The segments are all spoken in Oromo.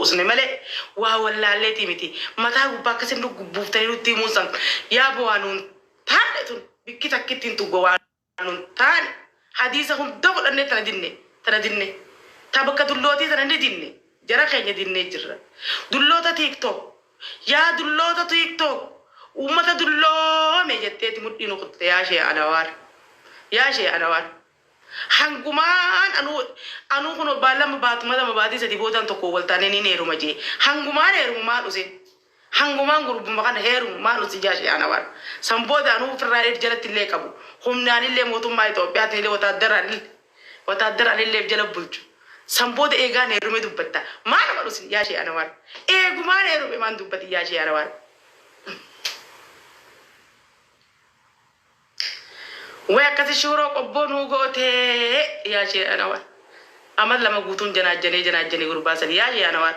Usne malee waa wallaalleetii miti. Mataa gubbaa akkasiin nu gubbuuftanii nutti himuun san yaaba waa nuun taane tun bikki takkitti hin tugga waa nuun taane. Hadiisa hunda fudhannee tana dinne, tana dinne. Ta bakka dullootii tana ni dinne. Jara keenya dinnee jirra. Dulloota TikTok. Yaa dulloota TikTok. Uummata dulloome jetteeti mudhii nu kutte yaa shee Anawaar. Yaa shee Anawaar. Hangumaan anuu anuu kunoo baallama baatuma 2 baatii 3 boodaan tokko wal taanee niin heeruma jee. Hangumaan heerumu maal use. Hangumaan gurbuma kana heerumu maal usi jaa shee Anawaar. San booda anuu ofirraa if jalatti illee qabu. Humnaan illee mootummaa Itoophiyaatiin illee wataaddaraan illee wataaddaraan illee if jala bulchu. San booda eegaan heerume dubbatta. Maal maal usi yaa shee Anawaar. Eegumaan heerume maan dubbati yaa shee Anawaar. Way akkasi shuuroo qobboo nuu gootee yaa shee Anawar. Amat 2 guutuun janaajjanee janaajjane gurbaa san yaa shee Anawar.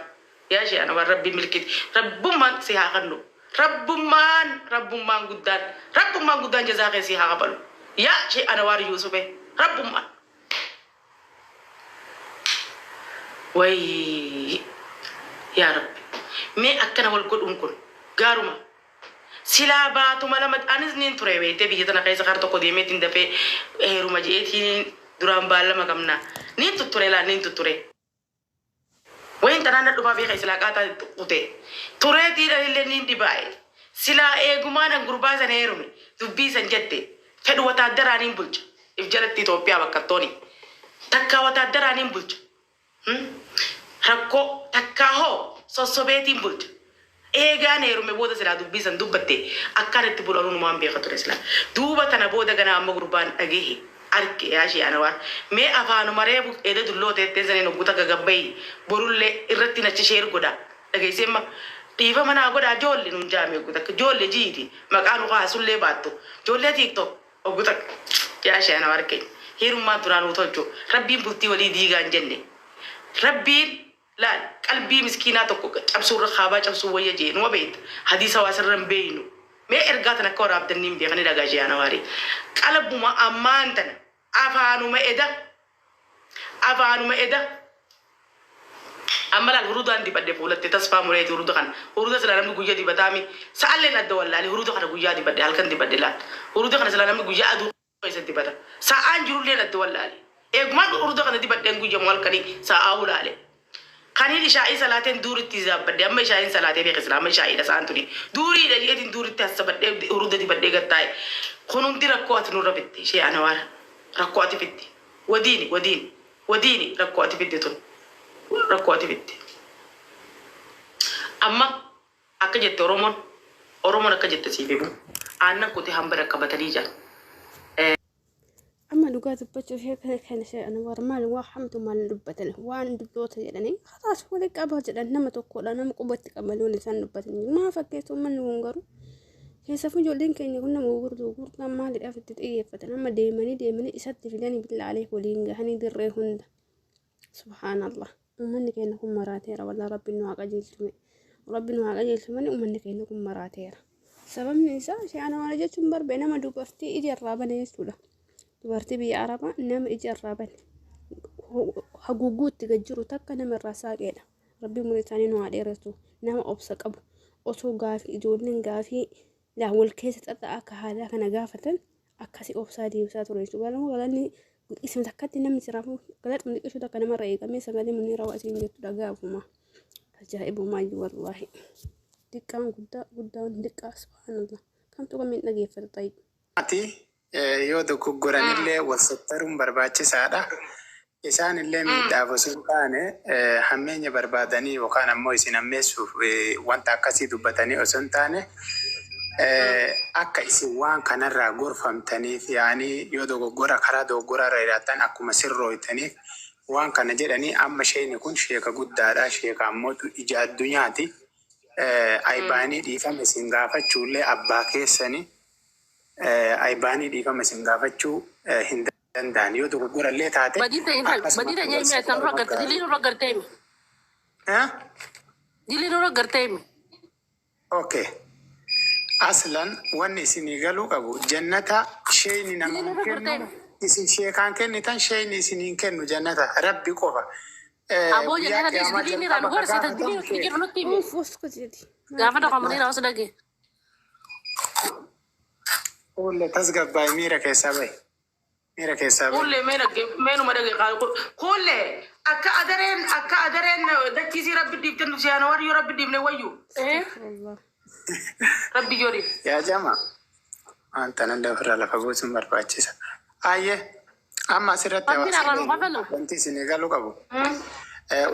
Yaa shee Anawar rabbi milkiti rabbummaan si haa kannu. Rabbummaan rabbummaan guddaan rabbummaan guddaan jazaa kee si haa kafalu. Yaa shee Anawar Yuusufe rabbummaan. Wayii yaa rabbi mee akkana wal godhuun kun gaaruma. Silaa baatuma 2 anis niin ture beeytee biyya tana keessa kara tokko deemeetiin dafee heeruma je'eetiin duraan baallama qabna niin tutture laal niin tutture wayin tanaan na dhufaa beeka silaa qaataa kute tureetiin anillee niin dhibaa'e silaa eegumaan an gurbaa san heerume dubbii san jette fedhu wataaddaraa niin bulcha if jalatti Itoophiyaa bakkattooni takkaa wataaddaraa niin bulcha Rakkoo takkaa hoo sossobeetiin bulcha. Eegaan heerume booda silaa dubbii san dubbatte akkaan itti bulu anuu numaan beeka ture silaa. Duuba tana booda ganaa amma gurbaan dhagehe arke yaa shee Anawaar mee afaanuma reefu eda dulloo teetteen saniin hoggu takka gad bahi borullee irrattiin achi share godha dhageessee amma dhiifama naa godhaa joolle nuun jaame hoggu takka joolle jiiti maqaa nu kaasullee baattu joollee TikTok Hoggu takka yaa shee Anawar keenya hirummaan tunaa nuu tolchu rabbiin bultii walii diigaa hin jenne rabbiin laal qalbii miskiinaa tokko cabsuurra kaabaa cabsuu wayya jee numa beeyta hadiisa waa sirra hin beeynu mee ergaa tana akka waraabdan niin beeka ni dhagaa shee Anawaari qalbuma ammaan tana afaanuma eda Afaanuma eda. Amma laal hurudaan dibadhe fuulatti tasfaa mureeti huruda kana. Huruda silaa namni guyya dibataami. Sa'alleen adda wallaale huruda kana guyyaa dibadhe halkan dibadhe laal. Huruda kana silaa namni guyyaa aduu keessa dibata. Sa'aan jirulleen adda wallaale. Eegumaan huruda kana dibadheen guyya moo halkanii sa'aa hulaale. Kaniin ishaa'ii salaateen duuritti zaabbadhe amma ishaa'iin salaatee beeke silaa amma ishaa'iidha sa'aan tuni. Duuriidha jeetiin duuritti hassabadhee huruda dibadhee gattaa'e. Kun hundi rakkoo ati nurra fidde ishee Anawaar. Rakkoo ati fidde. Wadiini wadiini wadiini rakkoo ati fidde tun rakkoo ati fidde. Amma akka jette Oromoon Oromoon akka jette siif himu aannan kute hamba dhaqqabatanii jedhan. Amma dhugaa dubbachuuf sheeka kana sheekan war maal waa hamtu maal dubbatan waan dubboota jedhanii kalaas wali qaba jedhan nama tokkodha nama qubatti qaban wal isaan dubbatan maa fakkeessu uummanni kun garuu Keessafuu ijoolleen keenya kun nama gurgurduu gurguddaan maaliidhaaf itti xiyyeeffatan amma deemanii deemanii isatti fidanii billaalee waliin gahanii dirree hunda. Subhaanallah. Uummanni keenya kun maraateera walaa rabbiin nu haa qajeelchume. Rabbi nu haa qajeelchu malee uummanni keenya kun maraateera. Sababni isaa shi'aana maal jechuun barbe nama dubartii ija irraa bane jechuudha. Dubartii biyya Arabaa nama ija irraa bane. Haguugguu itti gad jiru takka nama irraa saaqeedha. Rabbi umurii isaanii nu haa dheeressu. Nama obsa qabu. Osoo gaafii ijoolleen gaafii laa wal keessa xaxaa akka haalaa kana gaafatan akkasi obsaa deebisaa ture jechuudha. Walumaa galanni isin takkatti namni siraafuu galaxuma xiqqishuu takka namarra eegamee sagalee munni rawaa isin jettu dhagaafuma. Ajaa'ibumaa wallaahi. Diqqaan guddaa guddaan diqqaa subhaanallah. Kamtu kamiin dhageeffata ta'i. Ati yoo dogoggoranillee wal sattaruun barbaachisaadha. Isaanillee miidhaaf osoo hin taane hammeenya barbaadanii yookaan ammoo isin hammeessuuf wanta akkasii dubbatanii osoo hin taane akka isin waan kanarraa gorfamtaniif yaanii yoo dogoggora karaa dogoggoraarra jiraattan akkuma sirrooytaniif waan kana jedhanii amma sheekni kun sheeka guddaadha sheeka ammootu ija addunyaati aybaanii dhiifama isin gaafachuullee abbaa keessani Aybaanii dhiifama isin gaafachuu hin danda'an. Yoo dogoggora illee taate Badii ta'e intal akkasuma badii ta'e wal himi ati nurra sattaruun garte dilii gaariidha. nurra garte himi Eh? dilii nurra garte himi. Okay. Aslan wanni isinii galuu qabu jannata sheeyni Dilii namaan nurra garte kennu himi. isin sheekaan kennitan sheeyni isin hin kennu jannata rabbi qofa. Aboo Guyyaa jedhee qiyaamaa dilii irraa nu jalqaba ka gorsi dilii gaafatamu nutti sheeka. jiru nutti himi. Uff uskuti. Gaafa tokko Muniira os dhage. Fuullee tasgabbaa'e, miira keessaa bahi. Miira keessaa bahi. Kuullee mee dhagge meenuma dhagge kuullee akka adareen dachiisii rabbi dhiifte nu siyaana warri yoo rabbi dhiifne wayyu Eh? Astaghfirullah. rabbi yoo dhiifne. Yaa jama, wanta nan ofirraa lafa buusuun barbaachisa. Ayyee, amma asirratti Rabbiin hawaasa arraa nu kafalu. wanti isin galuu qabu.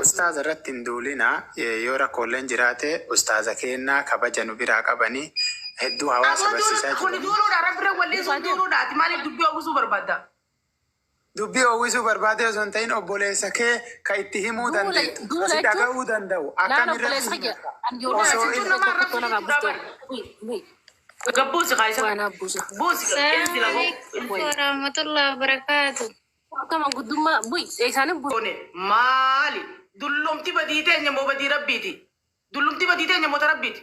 Ustaaza irratti hin duulinaa. Yoo rakkooleen jiraate ustaaza kennaa kabaja nu biraa qabanii hedduu hawaasa Aboo barsiisaa duulu kuni jiranii. duuluudha, rabbi wallee sun duuluudha. Ati maaliif dubbii oogusuu barbaadda? Dubbii oowwisuu barbaade osoo hin ta'in, obboleessa kee ka itti himuu Duula dandeettu, ka duula si jechuun dhaga'uu danda'u laala akkamirratti obboleessa kiyya. himatta? Ani ijoollee Osoo asii inni tokko tokko narraa buftee. Ui ui. Gabbuusi kaayisa. Waan abbuusa. Buusi Assalamu ilsi lafoo. alaikum warahmatullahi wabarakatuh. Akka manguddummaa bui isaanii bu. Kone maali? Dullumti badii teenya moo badii rabbiiti? Dullumti badii teenya moo ta rabbiiti?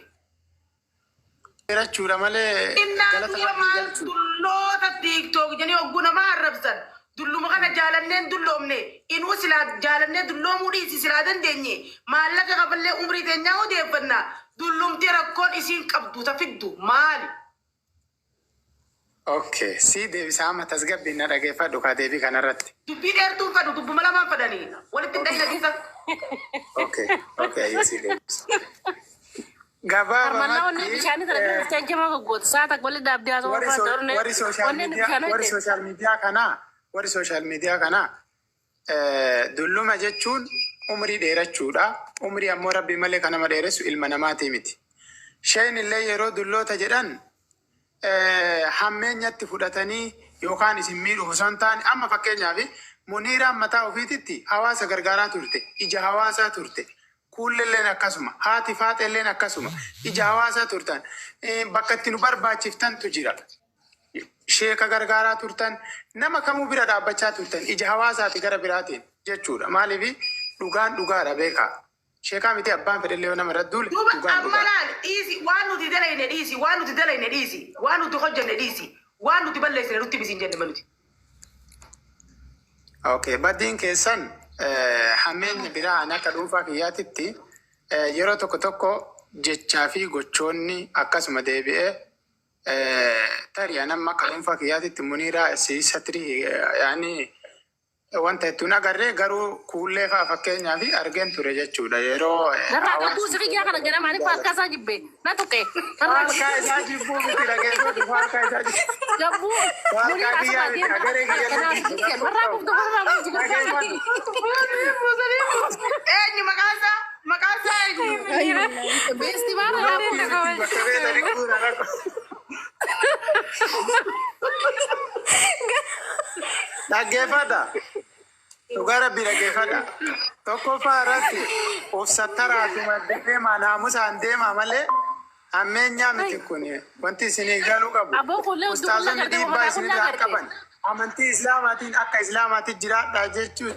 jirachuudha malee Innaa galata duuba rabbii maal galchuu. dulloota TikTok jedhanii hogguu nama arrabsan. Dulluma kana jaalanneen dulloomne, inuu silaa jaalannee dulloomuu dhiisi, silaa dandeenye maallaqa qaballee umrii teenyaa odeeffanna. Dullumti rakkoon isiin qabdu ta fiddu maali? Okay, si deebisaa, amma tasgabbiin na dhageeffadhu kaa deebii kanarratti. Dubbii dheertuun fadhu, dubbuma lamaan fadhanii walitti hin dhahina. Okay, ayyee, si deebisa. Harmannaa onnee Gabaabamatti bishaanii kana bira dhuftee jamaa goggoota. Saa takka walitti dhaabdee haasawaa warri barbaadda onnee warri social onneen media bishaan warri hojjete. social media kanaa warri social media kanaa, dulluma jechuun umrii dheerachuudha. Umrii ammoo rabbi malee kan nama dheeressu ilma namaatii miti. Sheen illee yeroo dulloota jedhan hammeenyatti fudhatanii yookaan isin miidhuuf osoo hin taane, amma fakkeenyaaf Muniiraan mataa ofiititti hawaasa gargaaraa turte, ija hawaasaa turte. Kuullelleen akkasuma, haati faaxelleen akkasuma, ija hawaasaa turtan. Bakka itti nu barbaachiftantu jira. Sheeka gargaaraa turtan, nama kamuu bira dhaabbachaa turtan, ija hawaasaati gara biraatiin jechuudha. Maaliif dhugaan dhugaadha beekaa. Sheekaa miti, abbaan fedhellee yoo nama irratti duule Duuba dhugaan amma dhugaadha. laal, dhiisi, waan nuti dalayne dhiisi, waan nuti dalayne dhiisi, waan nuti hojjenne dhiisi, waan nuti balleessine nutti bisiin jenne maluti. Okay, baddiin keessan hammeenya biraa ani akka dhuunfaa kiyyaatitti yeroo tokko tokko jechaa fi gochoonni akkasuma deebi'ee tarii ani amma akka dhuunfaa kiyyaatitti Muniiraa si satirii yaani wanta ittiin agarree, garuu kuullee fa'aa fakkeenyaa fi argeen ture jechuudha yeroo Narraa gabbuu hawaasni si kiyyaa kana jedhama ani harka isaa jibbe na tuqe. Narraa Harkaa isaa jibbuu miti, dhageeffatu, harkaa isaa jibbuu. gabbuu Harkaa Muniiraa kiyyaa sabaa miti, agaree kiyya deema. Narraa gubdu, narraa gubdu. Dhageeffatu. Eenyu maqaan isaa? Maqaan isaa eenyu? Beesti maal irraa buusu? Bakka beekani guura rakkoo. Dhaggeeffadha. Dhugaa rabbii dhaggeeffadha. Tokkoffaa irratti of sattaraatuma deemaa, naamusaan deemaa malee hammeenyaa miti kun wanti isinii galuu qabu. Aboo kullee hudduu kullaa Ustaazonni gartee dhiibbaa mataa kullaa isinirraa gartee. qaban. Amantii islaamaatiin akka islaamaatti jiraadhaa jechuu